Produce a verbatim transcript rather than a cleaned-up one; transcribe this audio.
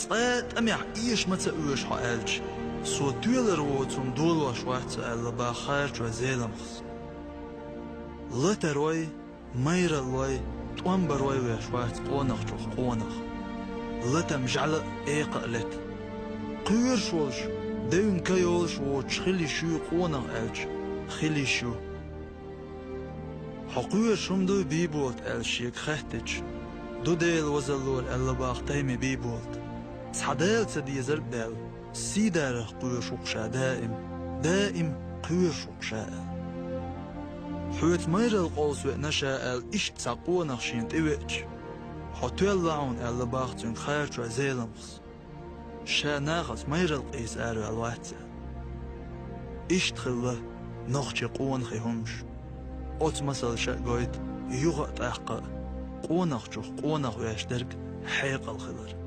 Ткъаь тӀамехь эша ма ца оьшу хьо аьлча, со тоьлар воцунна долош вац со аьлла бах харачой Зеламхас. Латарой, майраллой, тӀом барой веш вац къонахчух къонах. Латам жӀаьла а, экха а лета. Кхоьруш волуш, девнан ка йолуш воцуш хила йиш ю къонах аьлча, хила йиш ю. Хьо кхоьруш хӀума дуй, Бийболат, аьлла шега хаьттича, ду Делан возаллора аьлла бах тайме Бийболат. Цхьа Дала ца дезарг а даьлла, сийдарах кхоьруш ву-кх ша даим, даим кхоьруш ву-кх ша аьлла. Хьоьца майралла къовса веана ша аьлла иштта цхьа къонах шена тӀевеача, хьо тоьлла хьуна аьлла бах цуьнга харачой Зеламхас. Ша нахаца майралла къийса араваьлла вац аьлла. Иштта хилла нохчийн къонахийн хӀумаш. Оцу масалша а гойту юха а тӀаккха а къонахчух къонах веш дерг хьекъал хилар.